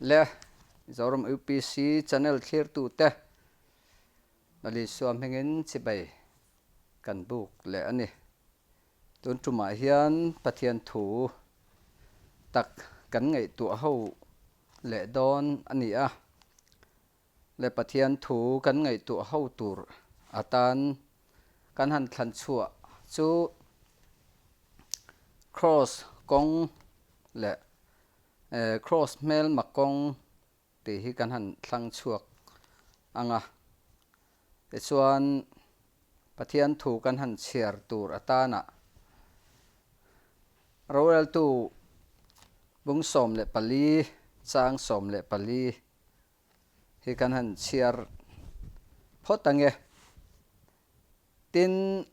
Le Mizoram UPC channel thlirtute Lalisua hmingin chibai kan buk leh a ni. Tun tumah hian Pathian thu tak kan ngaihtuah ho leh dawn a ni a. Le Pathian thu kan ngaihtuah ho tur atan kan han thlan chhuah chu Kraws kawng leh Kraws hmelma kawng tih hi kan han thlang chhuak ang a. Tichuan Pathian thu kan han chhiar tur atana roreltu bung 14 chang 14 hi kan han chhiar phawt ang e. Tin,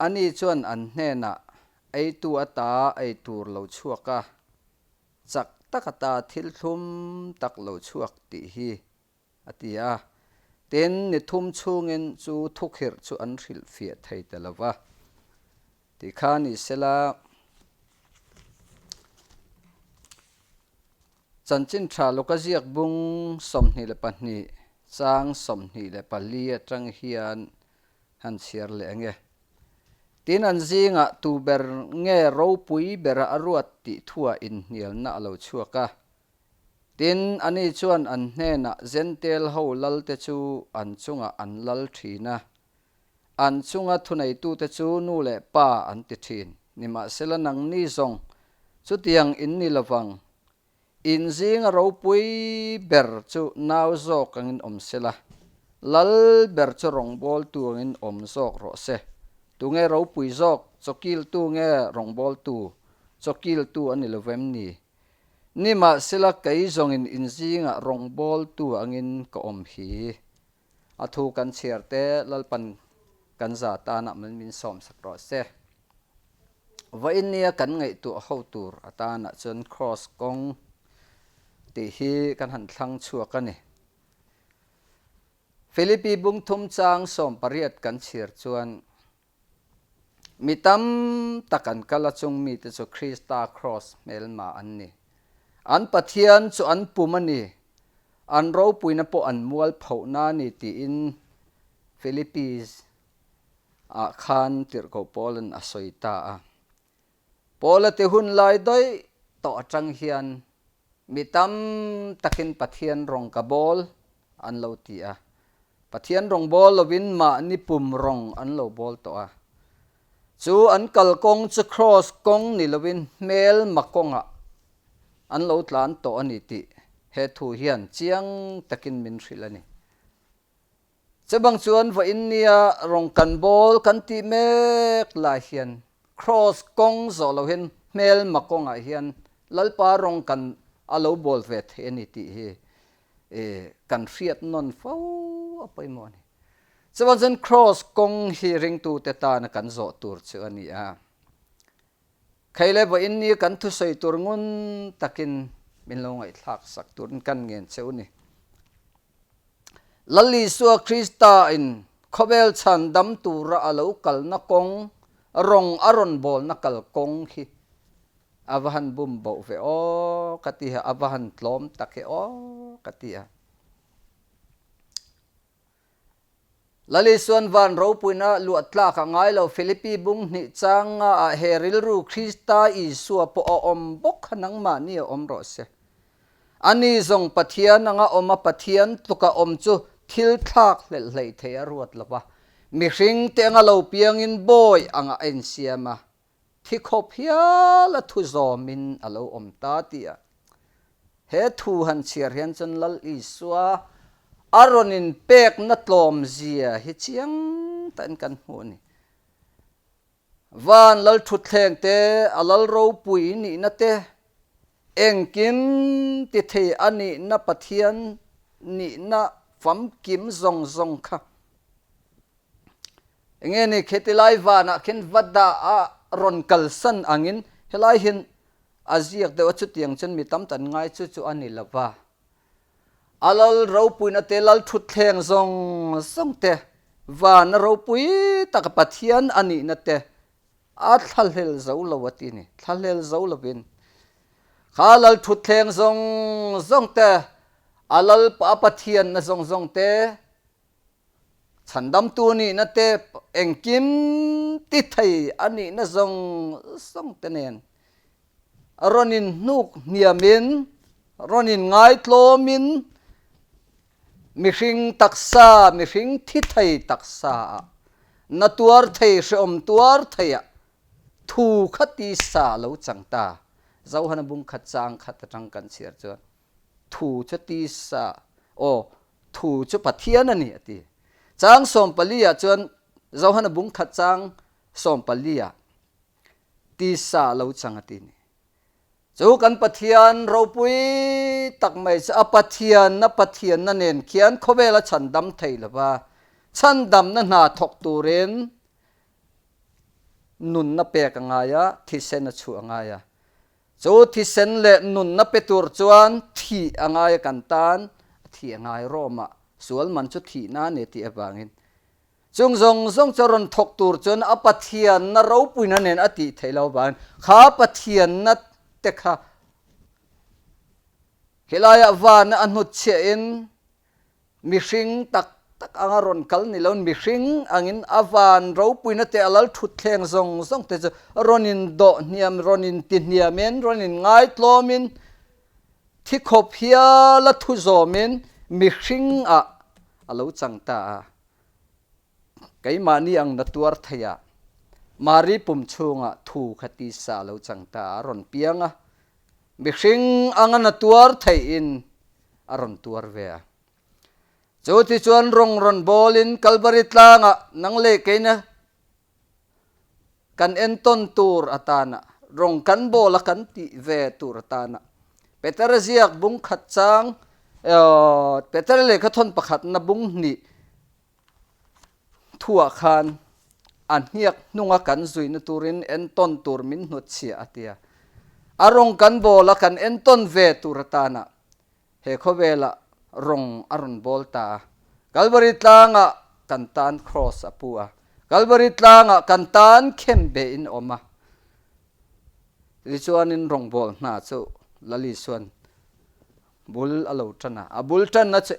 ani chuan an hnenah eitu ata ei tur lo chhuak a, chak tak ata thil thlum tak lo chhuak tih hi a ti a. Tin, ni thum chhungin chu thukhirh chu an hrilhfiah thei ta lo va. Ti kha ni sela. Chanchin tha Luka ziak bung 22 chang 24 atang hian han chhiar leh ang e. Tin an zingah tu ber nge ropui bera a ruat tih thuah inhnialna a lo chhuak a. Tin, ani chuan an hnenah Jentail ho lalte chu an chungah an lal thin a. An chunga thuneitute chu nu leh pa an ti thin. Nimahsela nangni zawng chutiang in ni lovang. In zinga ropui ber chu nau zawk angin awm sela, lal ber chu rawngbawltu angin awm zawk rawh se. Tunge ropui zawk, chawkiltu nge rawngbawltu? Chawkiltu a ni lovem ni? Nimahsela kei zawngin in zingah rawngbawltu angin ka awm hi. A thu kan chhiar te Lalpan kan za tanah min min sawm sak rawh se. Vawiin nia kan ngaihtuah ho tur atanah chuan Kraws kawng tih hi kan han thlang chhuak a ni. Philippi bung thum chang 18 kan chhiar chuan Mi tam tak an kal a chung mite chu Krista Kraws hmelma an ni. An Pathian chu an pum a ni, an ropuina pawh an mual phohna a ni tiin Philippis ah khan Tirhkoh Paula'n a sawi ta a. Paula ti hun lai daih tawh atang hian mi tam takin Pathian rawng ka bawl an lo ti a. Pathian rawng bawl lovin mahni pum rawng an lo bawl tawh a. Chu an kalkawng chu kraws kawng ni lovin hmelma kawngah an lo tlan tawh a ni tih he thu hian chiang takin min hrilh a ni. Chubang chuan vawiin nia rawng kan bawl kan tih mek lai hian kraws kawng zawh lo hian hmelma kawngah hian Lalpa rawng kan a lo bawl ve thei a ni tih hi kan hriat nawn fo a pawimawh a ni. Chubang chuan kraws kawng hi ringtute tana kan zawh tur chu a ni a. Khei le vawiin nia kan thusawi tur ngun takin min lo ngaihthlak sak turin kan ngen che u ni. Lal Isua Krista in khawvel chhan dam tura a lo kalna kawng, rawng a rawn bawlna kal kawng hi a va han bum boh ve aw ka ti a, a va han tlawm tak e aw ka ti a. Lal Isuan van ropuina luah tlak a ngai lo, Philippi bung hnih changa ah he rilru Krista Isua pawh a awm bawk kha nangmahni a awm rawh se. Ani zawng Pathian anga awm a Pathian tluka awm chu thil thlak hlelh hleih thei a ruat lo va, mihring te anga lo piangin bawi anga a insiam a, thi khawp hial a thu zawmin a lo awm ta tih a he thu han chhiar hian chuan Lal Isua a rawn inpekna tlawmzia hi chiang takin kan hmu a ni. Van lal thutthleng te, a lal ropui nihna te, engkim ti thei a nihna Pathian nihna famkim zawng zawng kha enge ni kheti lai vanah khin va dah a rawn kalsan angin helai hian a ziak deuh a chutiang chuan mi tam tan ngai chu chu a ni lo va. A lal ropuina te, lal thutthleng zawng zawng te, vana ropui taka Pathian a nihna te a thlahlel zo lo a ti a ni. Thlahlel zo lovin. Kha lal thutthleng zawng zawng te, a lal a Pathianna zawng zawng te, chhandamtu nihna te, engkim ti thei a nihna zawng zawng te nen rawn in hnuk hniamin, rawn in ngaitlawmin, mihring taksa, mihring thi thei taksa ah, na tuar thei, hrehawm tuar thei ah thu kha tisa a lo chang ta. Zohana bung khat chang khat atang kan chhiar chuan thu chu tisa, aw, thu chu Pathian a ni a ti. Chang 14 ah chuan Zohana bung khat chang 14 ah tisa a lo chang a ti ni. Chu kan Pathian ropui tak mai chu a Pathianna Pathianna nen khian khawvel a chhandam thei lo va, chhandamna hna thawk turin nunna pek a ngai a, thisen a chhuah a ngai a. Chu thisen leh nunna pe tur chuan thih a ngai a kan tan, a thih a ngai Rome-ah sual man chu thihna a ni tih avangin Chung zawng zawng chu a rawn thawk tur chuan a Pathianna ropuina nen a tih theih lo avangin kha Pathianna te kha helaiah vana a hnutchhiahin mihring tak tak anga rawn kal ni loin mihring angin a van ropuina te a lal thutthleng zawng zawng te chu rawn in dawh hniam rawn in ti hniamin rawn in ngaitlawmin thi khawp hiala thu zawmin mihring ah a lo chang ta a. Keimahni ang na tuar thei ah Mari pum chhungah thu kha tisa a lo chang ta a, a rawn piang a. Mihring anga na tuar theihin a rawn tuar ve a. Chu tichuan rawng rawn bawlin Kalvari tlangah nang leh keina Kan entawn tur atana rawng kan bawl a kan tih ve tur atana Petera ziak bung khat chang Petera lehkha thawn pakhatna bung hnih thuah khan a hniak hnunga kan zuihna turin entawn tur min hnutchhiah a tia. A rawng kan bawl a kan entawn ve tur atana He khawvelah rawng a rawn bawl ta a, Kalvari tlangah kan tan kraws a pu a, Kalvari tlangah kan tan khem bein a awm a. Tichuanin rawngbâwl hna chu Lal Isua'n bul a lo ṭan a, a bul ṭanna chu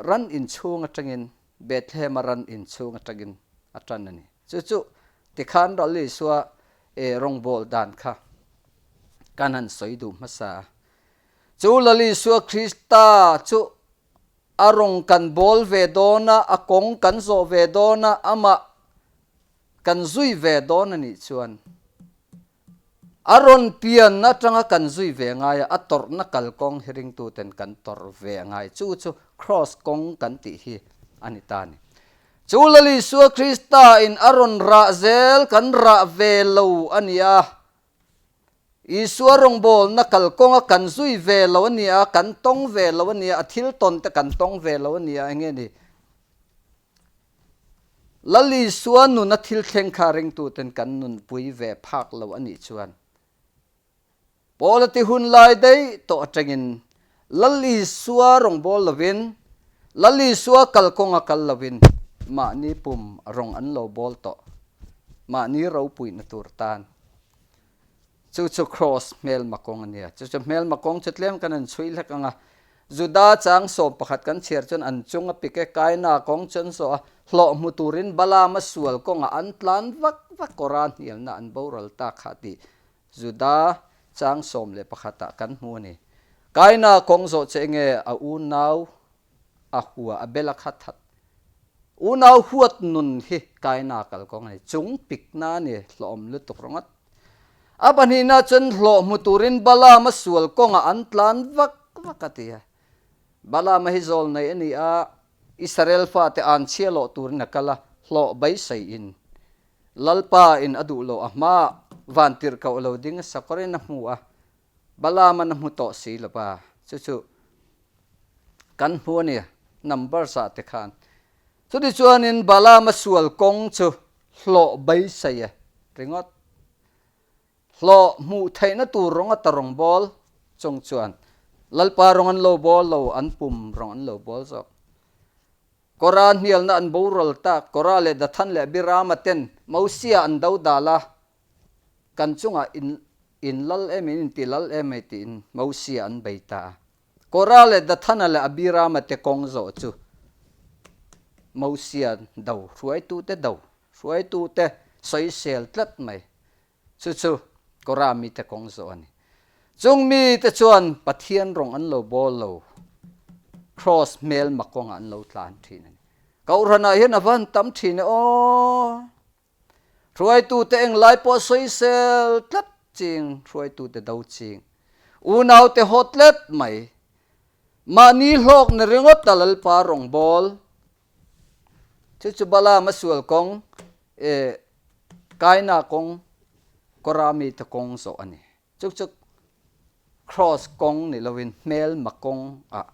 ran inchhung atangin Bethlehem-a ran inchhung atangin a tan a ni. Chu chu tikhan Ral Isua rawngbâwl dan kha kan han sawi duh hmasa a. Chu Lal Isua Krista chu a rawng kan bâwl ve dawn a, a kawng kan zawh ve dawn a, amah kan zui ve dawn a nih chuan A rawn pian atanga kan zui ve ngai a, a tawrhna kalkawng hi ringtuten kan tawrh ve a ngai. Chu chu Kraws kawng kan tih hi a ni ta a ni. Chu Lal Isua Krista in a rawn rah zel kan rah ve lo a ni a, Isua rawngbawlna kalkawnga kan zui ve lo a ni a, kan tawng ve lo a ni a, a thil tawn te kan tawng ve lo a ni a, enge ni? Lal Isua nuna thil thleng kha ringtuten kan nunpui ve phak lo a nih chuan Paula ti hun lai daih tawh atangin Lal Isua rawngbâwl lovin, Lal Isua kalkawnga kal lovin mahni pum rawng an lo bâwl tawh, mahni ropuina tur tan. Chu chu Kraws hmelma kawng a nia. Chu chu hmelma kawng chu tlem kan han chhui hlek ang a. Juda chang 11 kan chhiar chuan an chung a pik e, Kaina kawng chu an zawh a, hlawh hmu turin Balaama sual kawngah an tlan vak vak kawra hnialna an boral ta kha tih Juda chang 11 ah kan hmu a ni. Kaina kawng zawh chu enge a unau a hua a bel a kha that. Unau huat nun hi Kaina kalkawng a ni. Chung pikna a ni hlawhawm lutuk ringawt. A pahnihna chuan hlawh hmu turin Balaama sual kawngah an tlan vak vak a ti a. Balaama hi zawl nei a ni a, Israel fate an chhia lawh turin a kal a, hlawh beiseiin Lalpa in a duh loh a hmaah vantirhkoh lo ding a sakawrin a hmu a, Balaama'n a hmu tawh si lo va, chu chu kan hmu a ni, Numbers ah te khan. Chutichuanin Balaama sual kawng chu hlawh beisei e ringawt. Hlawh hmuh theihna tur rawng ata rawng bawl chung chuan Lalpa rawng an lo bawl lo, an pum rawng an lo bawl zawk. Kora hnialna an boral tak, Kora leh Dathan leh Abirama ten Mosia an do dal a, kan chungah in. In lal em, in inti lal em mai tiin Mosia an bei ta a. Kora leh Dathana leh Abirama te kawng zawh chu Mosia do hruaitute do hruaitute sawisel tlat mai. Chu chu Kora mite kawng zawh a ni. Chung mite chuan Pathian rawng an lo bawl lo, Kraws hmelma kawngah an lo tlan thin a ni. Kohhranah hian a van tam thin e aw! Hruaitute englai pawh sawisel tlat ching, hruaitute do ching, unaute haw tlet mai, mahni hlawk ni ringawt a Lalpa rawngbawl. Chu chu Balaam a sual kawng, eh, Kaina kawng, Kora mite kawng zawh a ni. Chu chu Kraws kawng ni loin hmelma kawng ah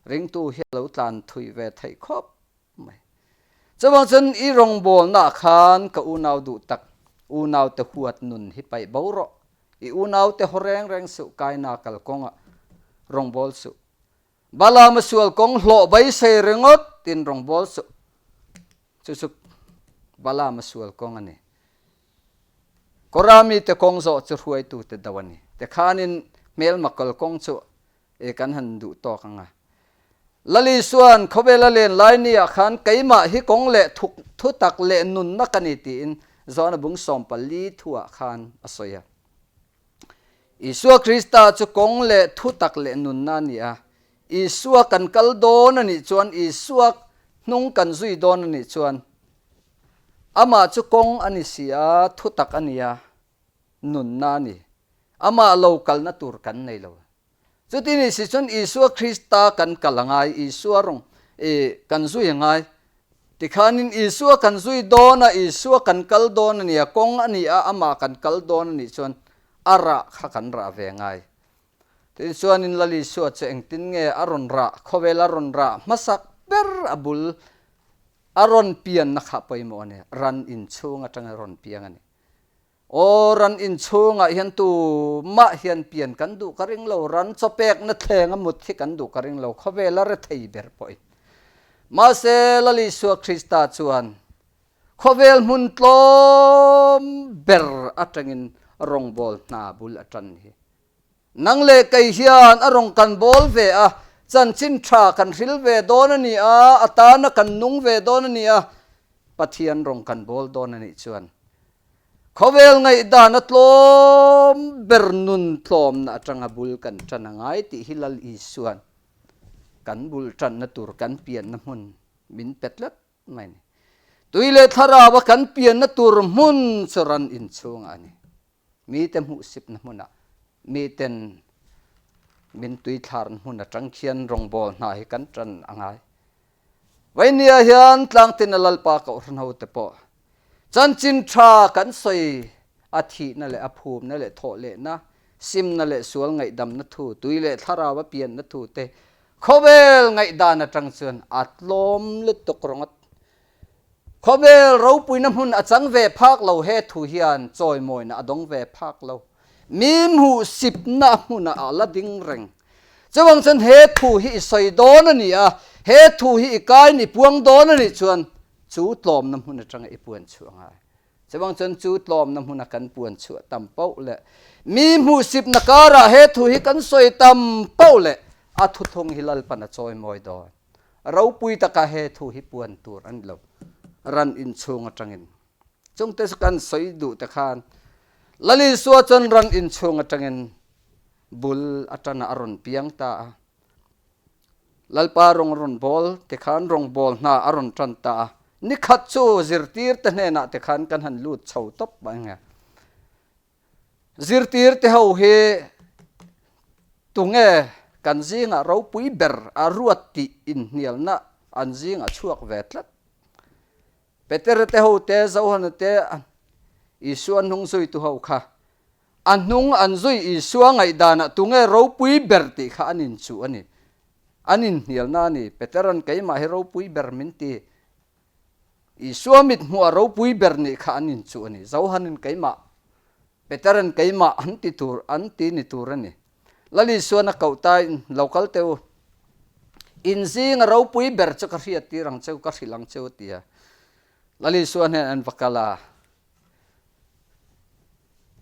ringtu hi a lo tlan thui ve theih khawp mai. Chuvang chuan i rawngbawlnaah khan ka unau duh tak, unaute huat nun hi paih bo rawh. I unaute haw reng reng suh, kaina kal kawngah rawngbâwl suh. Balaam a sual kawng hlawh beisei ringawt tiin rawngbâwl suh. Chu chu Balaam a sual kawng a ni. Kora mite kawng zawh chu hruaitute do a ni. Tikhanin hmelma kal kawng chu e kan han duh tawk ang a. Lal Isua'n khawvela len lai ni ah khan keimah hi kawng leh thuk thu tak leh nunna ka ni tiin Johana bung 14 thu ah khan a sawi a. Isua Krista chu kawng leh thu tak leh nunna a ni a. Isua kan kal dawn a nih chuan Isua hnung kan zui dawn a nih chuan amah chu kawng a ni si a, thu tak a ni a, nunna a ni. Amah lo kalna tur kan nei lo. Chuti ni si chuan Isua Krista kan kal a ngai, Isua rawng i kan zui a ngai. Tikhanin Isua kan zui dawn a, Isua kan kal dawn a ni a, kawng a ni a, amah kan kal dawn a nih chuan a rah kha kan rah ve a ngai. Tichuanin Lal Isua chu engtin nge a rawn rah, khawvel a rawn rah hmasak ber a bul a rawn pianna kha pawimawh a ni, ran inchhung atanga rawn piang a ni. Aw, ran inchhungah hian tumah hian pian kan duh ka ring lo, ran chawpekna thleng a mut hi kan duh ka ring lo, khawvel a rethei ber pawhin. Mahse, Lal Isua Krista chuan khawvel hmun tlawm ber atangin rawngbawl hna bul a tan hi. Nang leh kei hian a rawng kan bawl ve a, chanchin tha kan hril ve dawn a ni a, a tana kan nung ve dawn a ni a, Pathian rawng kan bawl dawn a nih chuan khawvel ngaihdan a tlawm ber nun tlawmna atanga bul kan tan a ngai tih hi Lal Isuan kan bul tanna tur kan pianna hmun min pe tlat mai a ni. Tui leh thlarau a kan pianna tur hmun chu ran inchhungah a ni. Mite hmuhsipna hmunah miten min tuithlarna hmun atang khian rawngbawl hna hi kan tan a ngai. Vainia hian tlangtin a Lalpa Kohhran hote pawh chanchin tha kan sawi a thihna leh a phumna leh thawhlehna, simna leh sual ngaihdamna thu, tui leh thlarau a pianna thu te khawvel ngaihdan atang chuan a tlawm lutuk ringawt. Khawvel ropuina hmun a chang ve phak lo he thu hian chawimawina a dawng ve phak lo. Mi hmuhsipna hmunah a la ding reng. Chuvang chuan he thu hi i sawi dawn a ni a, he thu hi i kain i puang dawn a nih chuan chu tlawmna hmun atanga i puan chhuah a ngai. Chuvang chuan chu tlawmna hmuna kan puan chhuah tam poh leh mi hmuhsipna karah he thu hi kan sawi tam poh leh a thuthlung hi Lalpan a chawimawi dawn. Ropui taka he thu hi puan tur a ni lo. Ran inchhung atangin. Chungte chu kan sawi duh te khan Lal Isua chuan ran inchhung atangin bul atana a rawn piang ta a. Lalpa rawng a rawn bawl te khan rawngbawl hna a rawn tan ta a. Nikhat chu zirtirte hnenah te khan kan han lut chho tawp mai ang e. Zirtirte ho hi tunge kan zingah ropui ber a ruat tih inhnialna an zingah chhuak ve tlat. Petera te ho te, Johana te, Isua hnung zuitu ho kha a hnung an zui Isua ngaihdanah tunge ropui ber tih kha an inchuh a ni. An inhnialna a ni. Petera'n keimah hi ropui ber min ti. Isua mit hmuh a ropui ber nih kha an inchuh a ni. Johanin keimah, Petera'n keimah an ti tur, an ti ni tur a ni. Lal Isuan a koh tain, Lo kal teh u. In zinga ropui ber chu ka hriat tir ang cheu, ka hrilh ang cheu a ti a. Lal Isua hnen an va kal a.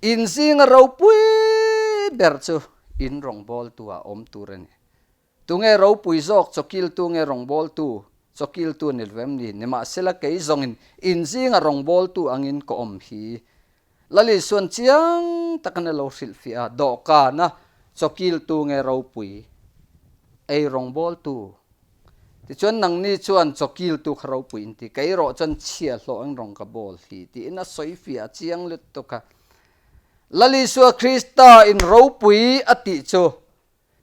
In zinga ropui ber chu in rawngbawltu ah awm tur a ni. Tunge ropui zawk chawkiltu nge rawngbawltu chawkiltu ni lo em ni? Nimahsela kei zawngin in zinga rawngbawltu angin ka awm hi. Lal Isuan chiang takin a lo hrilhfiah a, dawhkana chawkiltu nge ropui ei rawngbawltu? Tichuan nangni chuan chawkiltu kha ropui in ti, kei erawh chuan chhiahhlawh eng rawng ka bawl hi tiin a sawifiah a chiang lutuk a. Lal Isua Krista in ropui a tih chu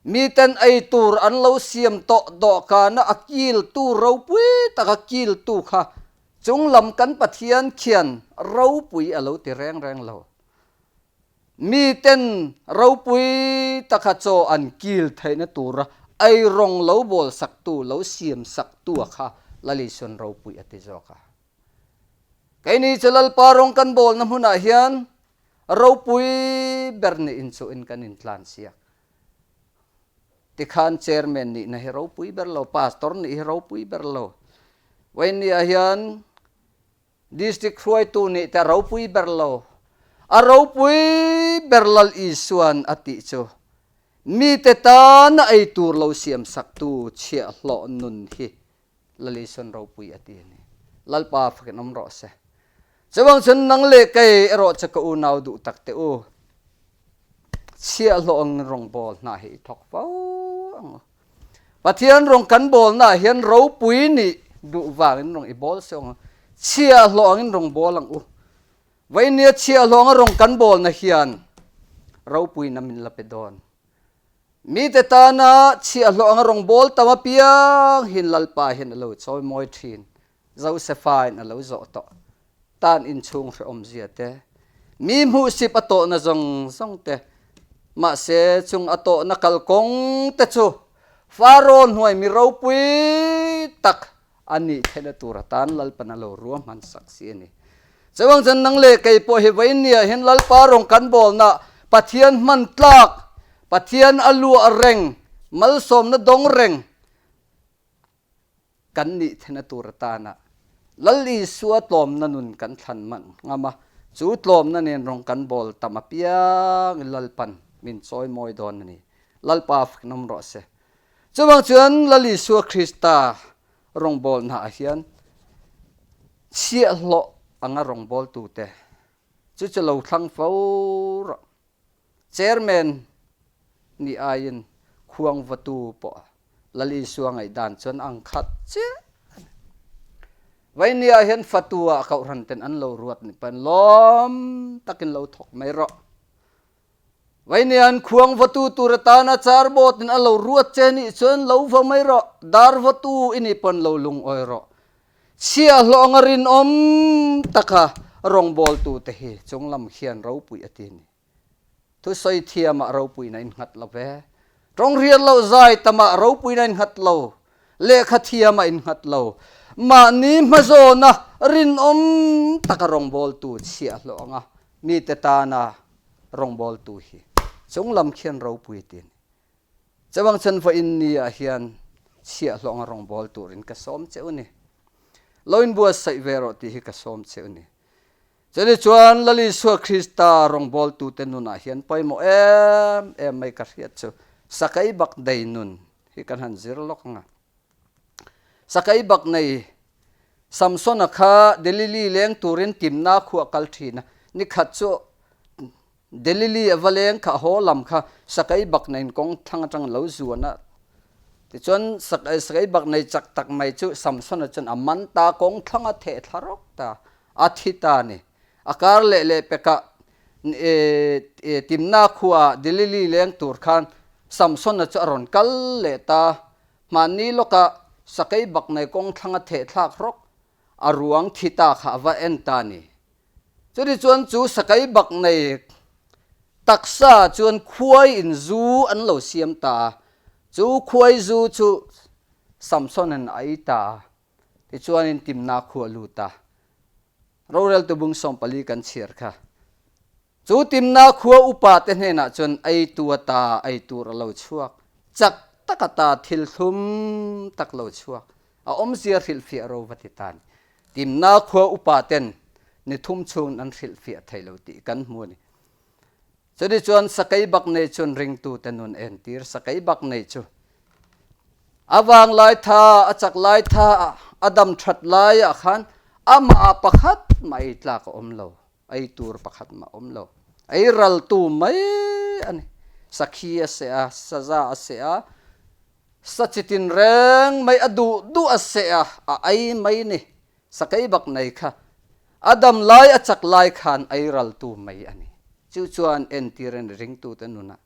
Miten ei tur an lo siam tawh dawhkana a kiltu ropui taka kiltu kha chunglam kan Pathian khian ropui a lo ti reng reng lo. Miten ropui taka chaw an kil theihna tura eirawng lo bawl saktu, lo siam saktua kha Lalisuan ropui a ti zawk a. Keini chu Lalpa rawng kan bawlna hmunah hian ropui ber nih inchuhin kan intlansiak. Tikhan chairman nihna hi ropui ber lo, pastor nih hi ropui ber lo. Vawiinniah hian district hruaitu nih te a ropui ber lo. A ropui ber Lal Isuan a tih chu mite tana ei tur lo siamsaktu chhiahhlawh nun hi Lalison ropui a ti a ni. Lalpa fakin awm rawh se. Chuvang chuan nang leh kei erawh che ka unau duh tak te u, chhiahhlawh ang rawngbawl hna hi i thawk fo ang u. Pathian rawng kan bawlna ah hian ropui nih duh vangin rawng i bawl se ang u. Chhiahhlawh angin rawng bawl ang u. Vainia chhiahhlawh anga rawng kan bawlna hian ropuina min la pe dawn. Mite tana chhiahhlawh anga rawngbawl tam apiang hin Lalpa hian a lo chawimawi thin. Josefa-in a lo zawh tawh tan inchhung hrehawmzia te, mi hmuhsip a tawhna zawng zawng te, mahse chung a tawhna kalkawng te chu Faro hnuai mi ropui tak A nih theihna tur atan Lalpan a lo ruahman sak si a ni. Chuvang chuan nang leh kei pawh hi vawiinniah hian Lalpa rawng kan bawlna Pathian hman tlak, Pathian a luah reng, malsawmna dawng reng kan nih theihna tur atana Lal Isua tlawmna nun kan thlan man ngam a, chu tlawmna nen rawng kan bawl tam apiangin Lalpan min chawimawi dawn a ni. Lalpa faknawm rawh se. Chuvang chuan Lal Isua Krista rawngbawlnaah hian chhiahhlawh anga rawngbawltute chu chu lo thlang fo rawh. Chairman nih aiin khuangvatu pawh Lal Isua ngaihdan chuan ang khat chiah a ni. Vainia hian fatu-ah kohhran ten an lo ruat ni pahin lawm takin lo thawk mai rawh. Vainian khuang vatu tur atana charbawt in a lo ruat che nih chuan lo va mai rawh, dar vatu i nih pawn lo lungawi rawh. Chhiahhlawh anga rinawm taka rawngbawltu te hi chunglam khian ropui a ti a ni. Thusawi thiamah ropuina in nghat lo ve. Tawngriat loh zai tamah ropuina in nghat lo, lehkha thiamah in nghat lo. Mahni hmazawna rinawm taka rawngbawltu chhiahhlawh anga mite tana rawngbawltu hi chunglam khian ropui ti a ni. Chuvang chuan vawiin ni ah hian chhiahhlawh anga rawngbâwl turin ka sawm che u ni. Lo inbuatsaih ve rawh tih hi ka sawm che u ni. Chuni chuan Lal Isua Krista rawngbawltute nunah hian pawimawh em em mai ka hriat chu sakei bak dei nun hi kan han zir lawk ang a. Sakei bak nei Samsona kha Delili leng turin Timna khuah kal thin a, ni khat chu Delili a va leng kha a haw lam kha sakei bak neiin kawng thlang atang a lo zuan a. Tichuan sakei bak nei chak tak mai chu Samsona chuan a man ta, kawng thlang a theh thla rawk ta, a thi ta a ni. A kar leh leh pekah Timna khuaah Delili leng tur khan Samsona chu a rawn kal leh ta. Hmanni lawkah sakei bak nei kawng thlang a theh thlak rawk a ruang thi ta kha a va en ta a ni. Chutichuan chu sakei bak nei taksa chuan khuai in zu an lo siam ta a, chu khuai zu chu Samson-a'n a ei ta a, tichuanin Timna khu a lut a. Roreltu bung 14 kan chhiar kha. Chu Timna khua upate hnenah chuan eitu ata ei tur a lo chhuak, chak tak ata thil thlum tak lo chhuak, a awmzia hrilhfiah ro va ti ta a ni. Timna khua upaten ni thum chhungin an hrilhfiah thei lo tih kan hmu a ni. Chutichuan sakeibaknei chuan ringtute nun entir sakeibaknei chu a vanglai tha, a chak lai tha, a dam that laiah khan amah ah pakhat mah ei tlak a awm lo, ei tur pakhat mah a awm lo. Ei raltu mai a ni. Sakhi a seh a, saza a seh a, sa chitin reng mai a duh duh a seh a, a ei mai ni. Sakeibaknei kha a dam lai a chak lai khan ei raltu mai a ni. Chu chuan entir a ni ringtute nunah.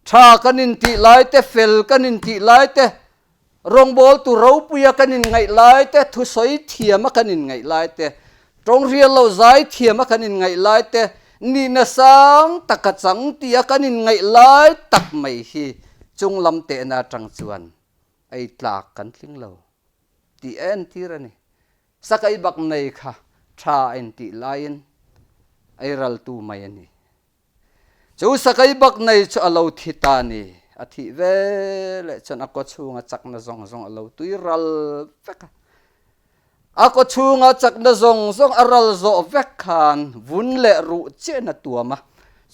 Tha kan intih lai te, fel kan intih lai te, rawngbawltu ropuia kan inngaih lai te, thusawi thiama kan inngaih lai te, tawngrial lo zai thiama kan inngaih lai te, nihna sang taka chang tia kan inngaih lai tak mai hi chunglam tehna atang chuan ei tlak kan tling lo tih a entir a ni. Sakai bak nei kha tha a intih laiin ei raltu mai a ni. Chu sakai bak nei chu a lo thi ta ni. A thih veleh chuan a kaw chhunga chakna zawng zawng a lo tui ral vek a. A kaw chhunga chakna zawng zawng a ral zawh vek khan vun leh ruh chiahin a tuam a.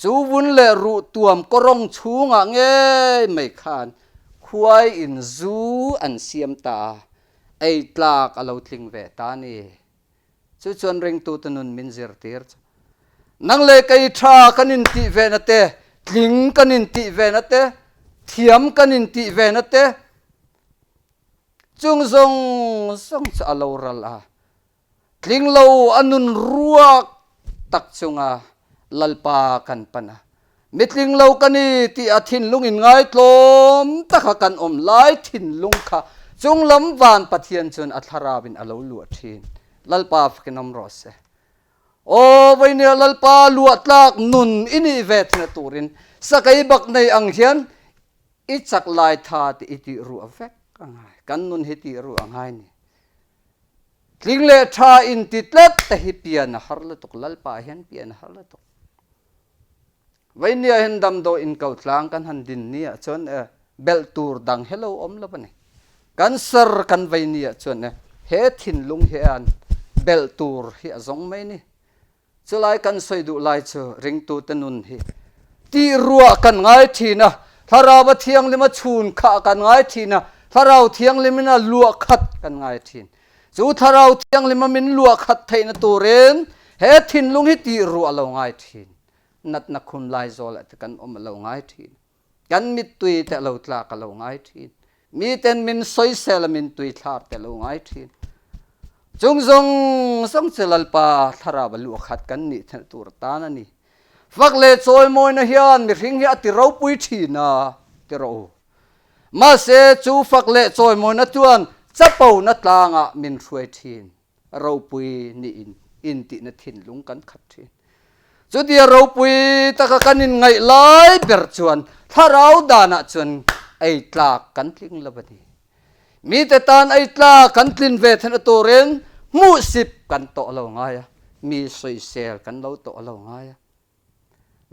Chu vun leh ruh tuam kawrawng chhungah ngei mai khan khuai in zu an siam ta a, ei tlak a lo tling ve ta ni. Chu chuan ringtute nun min zirtir chu. Nang leh kei tha kan intih vena te, tling kan intih vena te, thiam kan intih vena te, chung zawng zawng chu a lo ral a. Tling lo a nun ruak tak chunga Lalpa kan pan a. Mitling lo ka ni tih a thinlung in ngaitlawm taka kan awm lai thinlung kha chunglam van Pathian chuan a thlarau in a lo luah thin. Lalpa fakin awm rawh se. Aw Vainia Lalpa luah tlak nun i nih ve thina turin sakei bak nei ang hian i chak lai tha tih i tih ruah vek a ngai. Kan nun hi tih ruah a ngai ni. Tling leh tha in ti tlat te hi pian a har lutuk. Lalpa hian pian a har lutuk. Vainia hian damdawi in ko tlang kan han din ni ah chuan e belh tur dang hi lo awm lo a ni. Cancer kan vei ni ah chuan e he thinlung hian belh tur hi a zawng mai ni. Chulai kan sawi duh lai chu ringtute nun hi tih ruah kan ngai thin a, Thlarau a Thianghlim a chhun khah kan ngai thin a, Thlarau Thianghlim in a luah khat kan ngai thin. Chu Thlarau Thianghlim a min luah khat theihna turin he thinlung hi tih ruah a lo ngai thin. Natna khum lai zawl ah te kan awm a lo ngai thin. Kan mittui te a lo tlak a lo ngai thin. Miten min sawisel a min tuithlar te a lo ngai thin. Chung zawng zawng chu Lalpa Thlarau a luah khat kan nih theih tur atan a ni. Fak leh chawimawina hian mihring hi a ti ropui thin a, ti rawh u. Mahse, chu fak leh chawimawina chuan chapona tlangah min hruai thin. Ropui niin intihna thinlung kan khat thin. Chutia ropui taka kan inngaih lai ber chuan thlarau danah chuan ei tlak kan tling lo a ni. Mite tan ei tlak kan tlin ve theihna turin hmuhsip kan tawh lo ngai a, mi sawisel kan lo tawh lo ngai a.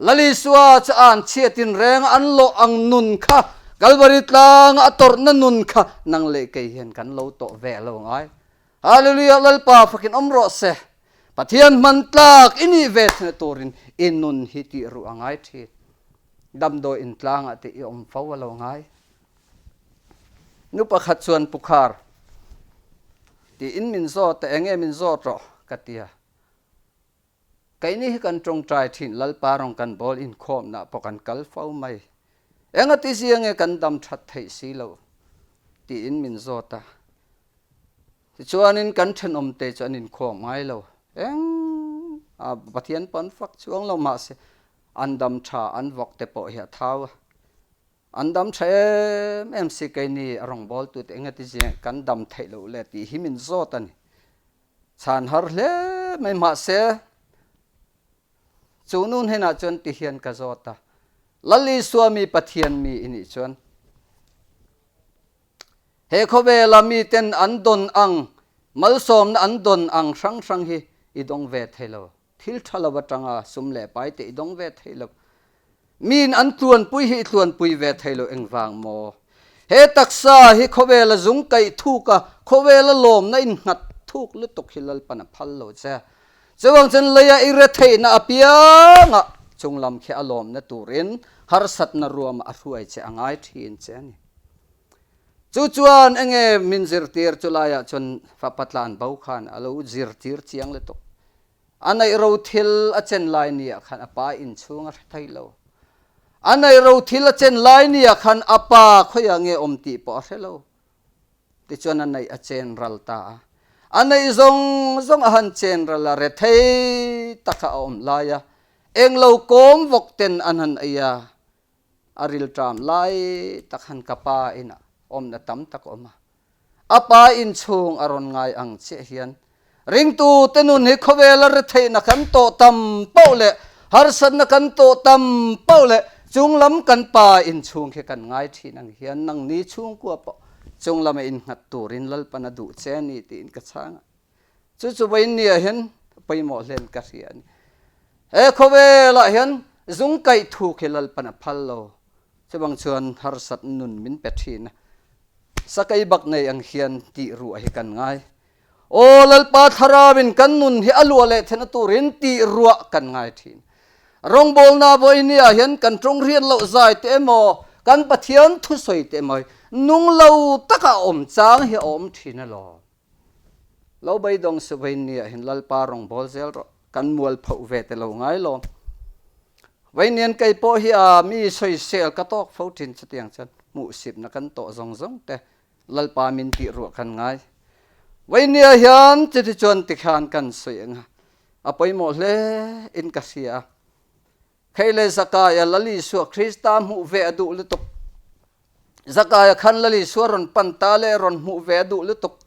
Lal Isua chu an chhiat tinreng an lawh ang nun kha, Kalvari tlanga a tawrhna nun kha nang leh kei hian kan lo tawh ve lo ngai. Hallelujah Lalpa fakin awm rawh se. Pathian hman tlak i nih ve thina turin i nun hi tih ruh a ngai thin. Damdawi in tlangah te i awm fo a lo ngai. Nu pakhat chuan Pukhar tiin min zawt a, enge min zawt rawh ka tia. Keini hi kan tawngtai thin, Lalpa rawng kan bawl inkhawmna pawh kan kal fo mai. Engati zia nge kan dam that theih si lo? tiin min zawt a. Tichuanin kan thenawmte chu an inkhawm ngai lo. Eng a Pathian pawh an fak chuang lo mahse an dam tha, an vawk te pawh hi a thau a. An dam tha em em si keini a rawngbawltute engati zia nge kan dam theih loh le tih hi min zawt a ni. Chhan har hle mai mahse chu nu hnenah chuan ti hian ka zawt a, Lal Isua mi Pathian mi i nih chuan he khawvela miten an dawn ang malsawmna an dawn ang hrang hrang hi i dawng ve thei lo. Thil tha lo atanga sum leh pai te i dawng ve thei lo. Miin an tluanpui hi i tluanpui ve thei lo engvang maw? He taksa hi khawvela zung kaih thuk a, khawvela lawmna innghat thuk lutuk hi Lalpan a phal lo che. Chuvang chuan leia i retheihna apiangah Chunglam khi a lawmna turin harsatna ruamah a hruai che a ngai thin che a ni. Chu chuan enge min zirtir chu laiah chuan fapa tlan bo khan a lo zirtir chiang lutuk. A neih ro thil a chen lai ni ah khan a pa inchhung a hre thei lo. A neih ro thil a chen lai ni ah khan a pa khawiah nge awm tih pawh a hre lo. Tichuan a neih a chen ral ta a. A neih zawng zawng a han chen ral a, rethei taka a awm lai a, englo kawm vawk ten an han ei a, a rilṭam lai tak han ka pa inah awmna tam tak a awm a. A pa inchhung a rawn ngai ang chiah hian ringtute nun hi khawvela retheihna kan tawh tam poh leh harsatna kan tawh tam poh leh chunglam kan pa inchhung khi kan ngai thin ang hian nangni chhungkua pawh chunglama innghat turin Lalpan a duh che a ni tiin ka chhang a. Chu chu vawiinniah hian pawimawh hlen ka hria a ni. He khawvelah hian zung kaih thu khi Lalpan a phal lo. Chuvang chuan harsat nun min pe thin a. Sakei bak nei ang hian tih ruah hi kan ngai. Aw Lalpa Thlarauin kan nun hi a luah leh theihna turin tih ruah kan ngai thin. Rawngbawlna vawiinniah hian kan tawng rian loh zai te emaw, kan Pathian thusawi te emaw hi nung lo taka awm chang hi a awm thin alawm. Lo beidawng suh Vainiah hin Lalpa rawngbâwl zel rawh, kan mual phoh ve te lo ngai lawm. Vainian kei pawh hi a mi sawisel ka tawk fo thin chutiang chuan hmuhsipna kan tawh zawng zawng te Lalpa min tih ruah kan ngai. Vainia hian chuti chuan tikhan kan sawi ang a, a pawimawh hle in ka hria a. Khei le Zakaia Lal Isua Krista hmuh ve a duh lutuk. Zakaia khan Lal Isua rawn pan ta le rawn hmuh ve a duh lutuk.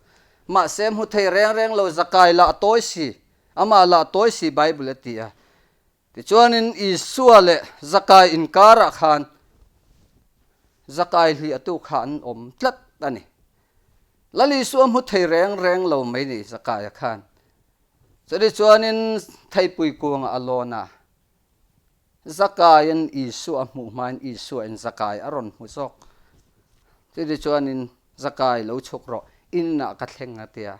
Mahse hmu thei reng reng lo Zakai lah a tawi si, amah lah a tawi si Bible a ti a. Tichuanin Isua leh Zakai inkarah khan Zakai hliahtu kha an awm tlat a ni. Lal Isua hmu thei reng reng lo mai ni Zakaia khan. Chutichuanin theipui kungah a lawn a. Zakaiin Isua a hmuh hmain Isuain Zakai a rawn hmu zawk. Chutichuanin Zakai lo chhuk rawh, inah ka thleng a tia.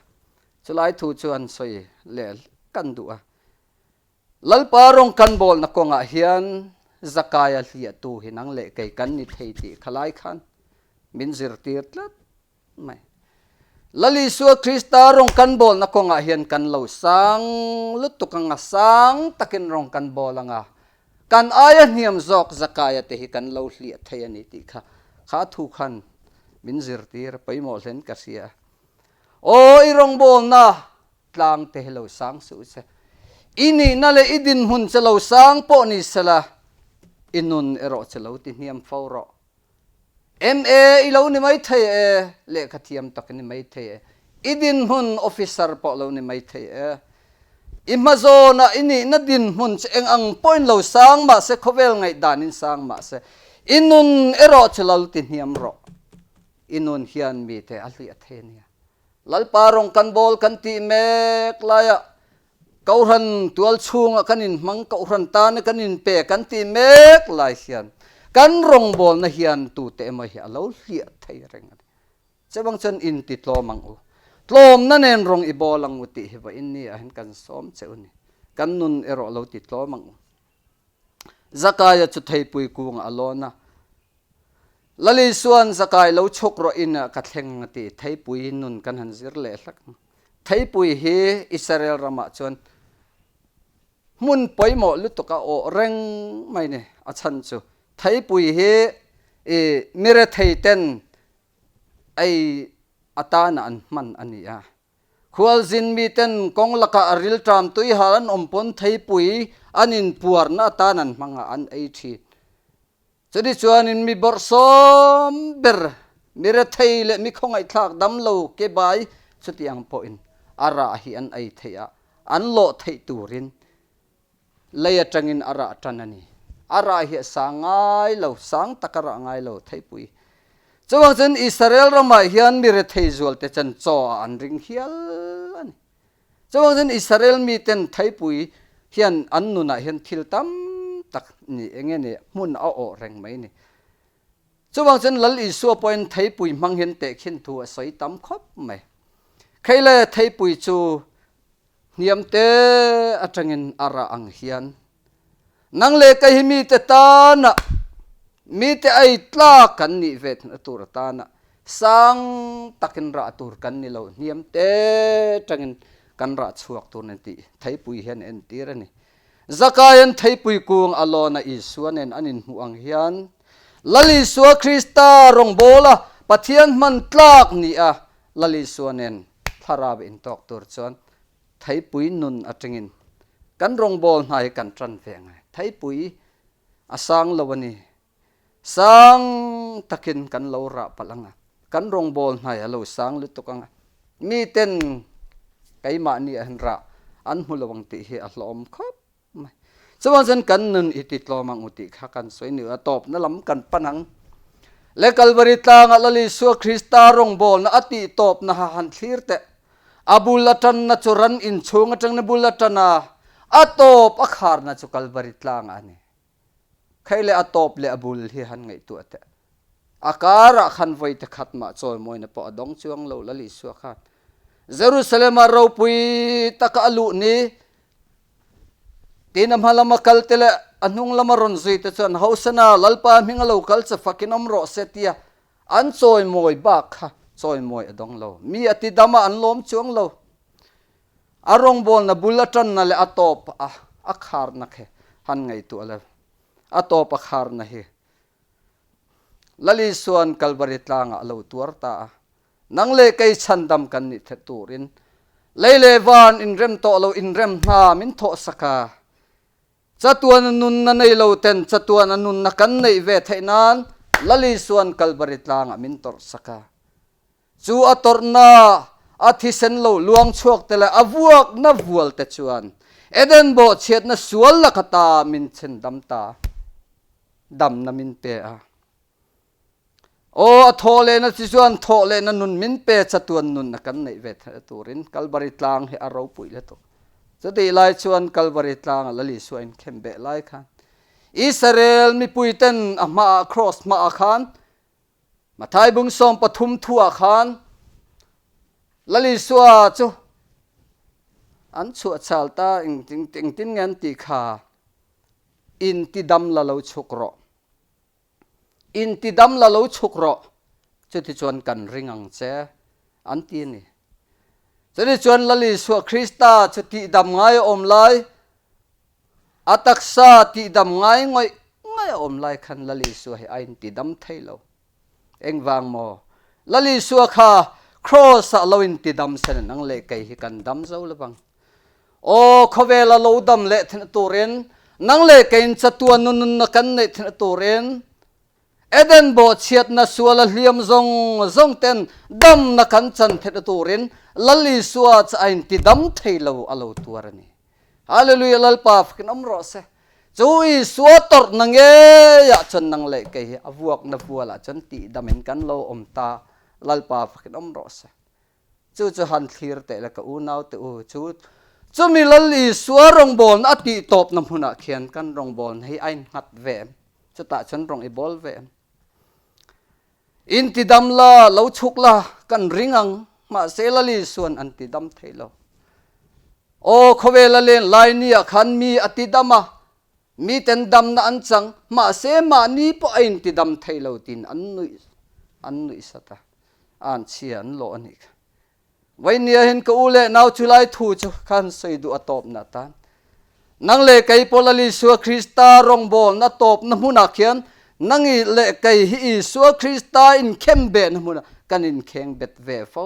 Chulai thu chu an sawi leh kan duh a. Lalpa rawng kan bawlna kawngah hian Zakaia hliahtu hi nang leh kei kan ni thei tih khalai khan min zirtir tlat. mai. Lal Isua Krista rawng kan bawlna kawngah hian kan lo sang lutuk anga sang takin rawng kan bawl anga kan aia hniam zawk Zakaia te hi kan lo hliah thei a ni tih kha kha thu khan min zirtir pawimawh hlen ka hria. Aw i rawngbawlna tlang te hi lo sang suh se. I nihna leh i dinhmun che lo sang pawh ni sela i nun erawh che lo ti hniam fo rawh. MA i lo ni maithei e, lehkha thiam tak i ni maithei e, i dinhmun officer pawh lo ni maithei e. I hmazawnah i nihna dinhmun chu eng ang pawhin lo sang mah se, khawvel ngaihdanin sang mah se, i nun erawh chu lo ti hniam rawh. I nun hian mite a hliah thei a nia. Lalpa rawng kan bawl kan tih mek laiah Kohhran tual chhunga kan inhmang, kohhran tana kan inpe kan tih mek lai hian kan rawngbawlna hian tute emaw hi a lo hliah thei reng a ni. Chuvang chuan inti tlawm ang u. Tlawmna nen rawng i bawl ang u tih hi vawiin ni ah hian kan sawm che u ni. Kan nun erawh lo ti tlawm ang u. Zakaia chu theipui kungah a lawn a. Lal Isua'n Zakai lo chhuk rawh in ah ka thleng a ti. Theipui nun kan han zir leh hlak ang. Theipui hi Israel ramah chuan hmun pawimawh lutuk a awh reng mai ni. A chhan chu theipui hi i mirethei ten ei atana an hman a ni a. Khualzin miten kawng lakah a rilṭam tuihal an awm pawn theipui an inpuarna atan an hmang a, an ei ṭhin. Chutichuanin mi bawrhsawm ber, mi rethei leh mi khawngaihthlak damlo ke bai chutiang pawhin a rah hi an ei theih a, an lawh theih turin Lei atangin a rah tan a ni. A rah hi a sang ngai lo, sang tak a rah ngai lo theipui. Chuvang chuan Israel ramah hian mi rethei zualte chuan chaw ah an ring hial a ni. Chuvang chuan Israel miten theipui hian an nunah hian thil tam tak ni eng nge ni hmun a awh reng mai ni. Chuvang chuan Lal Isua pawhin theipui hmang hian tehkhin thu a sawi tam khawp mai. Khei le theipui chu Hniamte atangin a rah ang hian. Nang leh kei hi mite tana mite ei tlak kan nih ve theihna tur atana sang takin rah tur kan ni lo, hniam te tangin kan rah chhuak tur nen tih theipui hian a entir a ni. Zakaian theipui kung a lawna Isua nen an inhmuh ang hian Lal Isua Krista rawngbawla Pathian hman tlak ni a Lal Isua nen thlarau intawk tur chuan Theipui nun atangin kan rawngbâwl hna hi kan ṭan ve ngai. Theipui a sang lo a ni. Sang takin kan lo rah palh ang a, kan rawngbâwl hna hi a lo sang lutuk ang a, miten keimahni ah hian rah an hmu lo ang tih hi a hlawm khawp mai. Chuvang chuan kan nun i ti tlawm ang u tih kha kan sawi ni a tawpna lam kan pan ang. Le Kalvari tlangah Lal Isua Krista rawngbawlna a tih tawpna ha han thlir teh. A bul a tanna chu ran inchhung atangin a bul a tan a, a tawp a kharna chu Kalvari tlangah a ni. Khei leh a tawp leh a bul hi han ngaihtuah teh. A karah khan vawi te khat mah chawimawina pawh a dawng chuang lo Lal Isua khan. Jerusalem-a ropui taka a luh ni Tin, a hma lama kal te leh a hnung lama rawn zui te chuan Hosana, Lalpa hming a lo kal che fakin awm rawh se tia an chawimawi bak kha chawimawi a dawng lo. Mi a ti dam a, an lawm chuang lo. A rawngbawlna bul a tanna leh a tawp a a kharna khi han ngaihtuah lo. A tawp a kharna hi Lali Isua'n Kalvari tlangah a lo tuar ta a. Nang leh kei chhandam kan nih theih turin lei leh van inrem tawh lo inrem hna min thawh sak a. Chatuana nunna nei lo ten chatuana nunna kan neih ve theih nan Lal Isua'n Kalvari tlangah min tawrh sak a. Chu a tawrhna a thisen lo luang chhuak te leh a vuakna vual te chuan Eden bawhchhiatna sual laka ta min chhendam ta damna min pe a. Aw, a thawh lehna chi chuan thawh lehna nun min pe chatuan nun a kan neih ve theih turin Kalvari tlang hi a ropui le tawh. Chutih lai chuan Kalvari tlanga Lal Isua inkhem beh lai khan Israel mipui ten a hmaah Kraws hmaah khan Mathai bung 13 thuah khan Lal Isua chu an chhuah chal ta engtin nge an tih kha intidam la lo chhuk rawh. Intidam la lo chhuk rawh, chutichuan kan ring ang che, an ti a ni. Chutichuan Lal Isua Krista chu tihdam ngai a awm lai, a taksa tihdam ngai ngawih ngawih a awm lai khan Lal Isua hi a intidam thei lo. Engvang maw? Lal Isua kha Kraws-ah lo intidam sen an ang leh kei hi kan dam zo lo vang. Aw, khawvela lo dam leh theihna turin, nang leh keiin chatuan nununna kan neih theihna turin, Eden bawhchhiatna suala hliam zawng zawng ten damna kan chan theihna turin Lal Isua chu a intidam thei lo a lo tuar a ni. Hallelujah Lalpa fakin awm rawh se. Chu Isua tawrhna ngeiah chuan nang leh kei hi a vuakna vualah chuan tihdamin kan lo awm ta. Lalpa fakin awm rawh se. Chu chu han thlir teh le ka unau te u, chu chumi Lal Isua rawngbawlna a tih tawpna hmunah khian kan rawngbawlna hi a innghat ve em? Chutah chuan rawng i bawl ve em? In ti dam la, lo chhuk la, kan ring ang, mahse Lal Isuan an ti dam thei lo. Aw, khawvela len lai ni ah khan mi a ti dam a, miten damna an chang, mahse mahni pawh a inti dam thei lo tiin an nuih an nuih sat a. An chhia an lawh a nih kha. Vainia hin ka u leh nau chu lai thu chu khan sawi duh a tawp na tan. Nang leh kei pawh Lal Isua Krista rawngbawlna tawpna hmunah khian nangi leh kei hi Isua Krista inkhem behna hmunah kan inkheng bet ve fo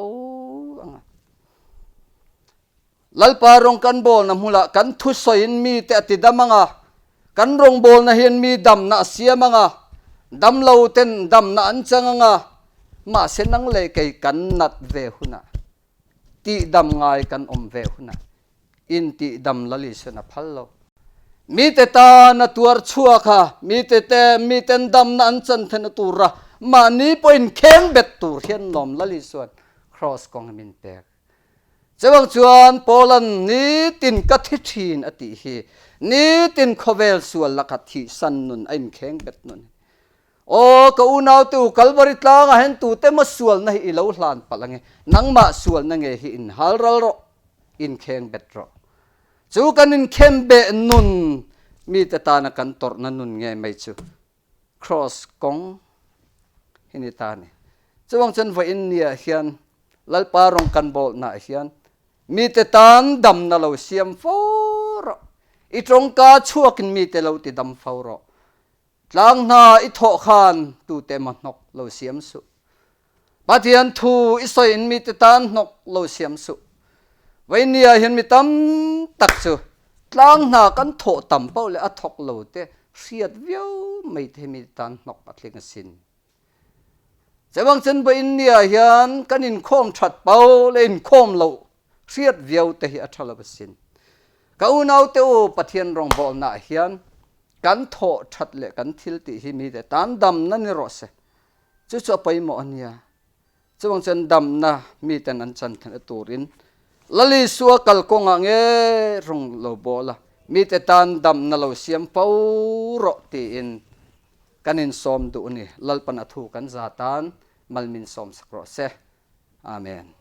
ang a. Lalpa rawng kan bawlna hmunah kan thusawiin mite a tidam ang a, kan rawngbawlna hian mi damna a siam ang a, damlo ten damna an chang ang a, mahse nang leh kei kan nat ve hunah, tihdam ngai kan awm ve hunah intihdam Lal Isuan a phal lo. Mite tan a tuar chhuak a, mite te miten damna an chan theihna tura mahni pawhin kheng bet tur hian lawm Lal Isuan Kraws kawng hi min pek. Chuvang chuan Paula'n nitin ka thi thin a tih hi nitin khawvel sual laka thihsan nun a inkheng bet nun. Aw ka unaute u Kalvari tlangah hian tute maw sualna hi i lo hlan palh ange, nangmah sualna nge hi inhal ral rawh, inkheng bet rawh. Chu kan inkhembeh nun Mite tana kan tawrhna nun ngei mai chu Kraws kawng hi ni ta a ni. Chuvang chuan vawiin niah hian Lalpa rawng kan bawlhnaah hian mite tan damna lo siam fo rawh. I tawngka chhuakin mite lo ti dam fo rawh. Tlang hna i thawh khan tute emaw hnawk lo siam suh. Pathian thu i sawiin mite tan hnawk lo siam suh. Vainia hian mi tam tak chu tlang hna kan thawh tam poh leh a thawk lo te hriat viau mai te hi mite tan hnawk a tling asin. Chevang chen Vainia hian kan inkhawm that poh leh inkhawm loh hriat viau te hi a tha lo asin. Ka unaute u Pathian rawngbawlnaah hian kan thawh that leh kan thil tih hi mite tan damna ni rawh se. Chu chu a pawimawh a nia. Chuvang chuan damna miten an chan theihna turin Lal Isua kalkawngah nge rawng lo bawl a, mite tan damna lo siam fo rawh tiin kan insawm duh a ni. Lalpan a thu kan za tan mal min sawmsak rawh se. Amen.